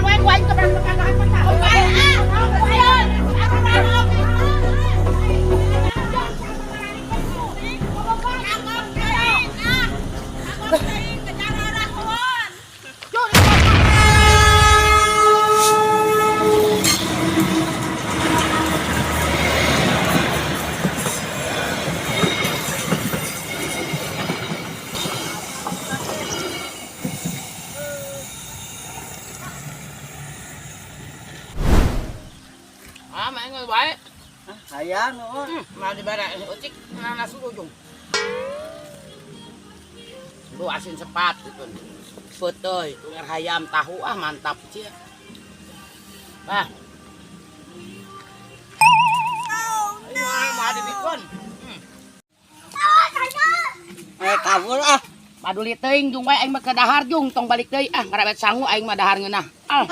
Barobogohan wae ku aing teh berani pagahan mah tah. Bae ah. Ayo. Ah, main geus bae. Hayang oh. Mah dibere ucik nanas ujung. Lu asin sepat gitu. Peuteuy, tungir hayam tahu ah mantap cia. Bah. Ayo mah dibikon. Eh kabur ah. Paduli teuing jung wae aing mah ke dahar jung tong balik deui ah ngarabet sangu aing mah dahar ngeunah. Ah.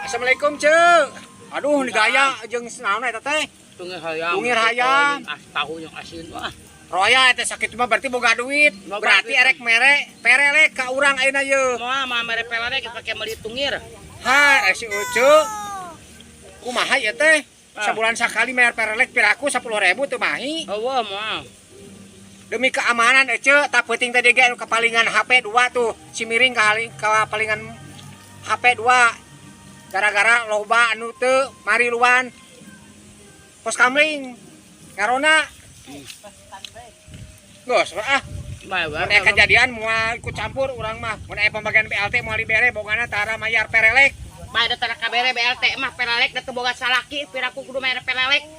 Assalamualaikum, Ceu. Aduh, ni gaya jeung naon eta teh? Tungir hayam. Tungir hayam. Ah, tahu yang asin wah. Roya eta sakit mah berarti boga duit. Boga Berarti duit. erek mere perelek ka urang ayeuna ye. Moal mah mere pelare kita pake meuli tungir. Ha, si Ucu. Kumaha ieu teh? Ah. Sabulan sakali bayar perelek piraku 10.000 teu mahi. Eueuh moal. Demi keamanan Ece, tak penting tadi ge anu kepalingan HP 2 tuh. Si miring kapalingan HP 2. Gara-gara loba anu teu mariluan pos kamling ngarona. Geus ah, Bae wae. mun aya kejadian moal ikut campur urang mah. Mun aya pembagian BLT moal dibere bogana tara mayar perelek. Bae da tara kabere BLT mah perelek da teu boga salaki piraku kudu mayar perelek.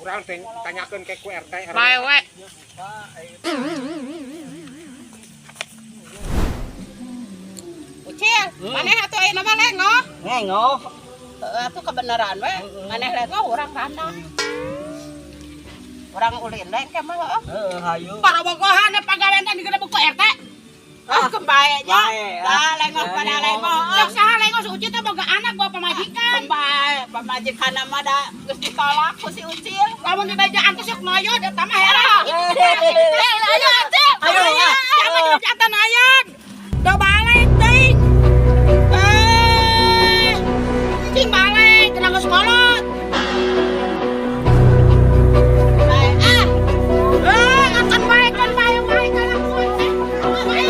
Urang teh tanyakeun ke ku RT. Bae we. Ucil, maneh atuh ayeuna mah lengoh. Lengoh. Heeh, atuh kebenaran we. Maneh lengoh urang randa. Urang ulin we engke mah heuh. Heeh, hayu. Barobogohan pagawean teh digerebek ku RT. Ah, kembae nya. Bae, ah. Dah lengoh pada lengoh. Sok saha lengoh si Ucil teh boga anak boga pamajikan. Kembae, pamajikanna mah da geus ditolak ku si Ucil. Lamun dibejaan teh sok noyod eta mah heran. Eh, ayo Ucil. Ayo, ah. Jangan dibejaan ayan. Do balik teuing. Eh. Cing balik kena geus kolot. Bae ah. Eh, akan bae kan bae wae kalakuan teh. Bae.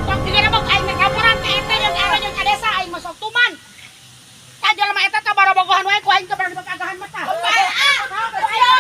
Sok digerebek aing mah laporan ke RT jeung RW jeung ka desa aing mah sok tuman. Ka jelema eta teh barobogohan wae ku aing teh berani pagahan mah tah. Bae ah. Ayo.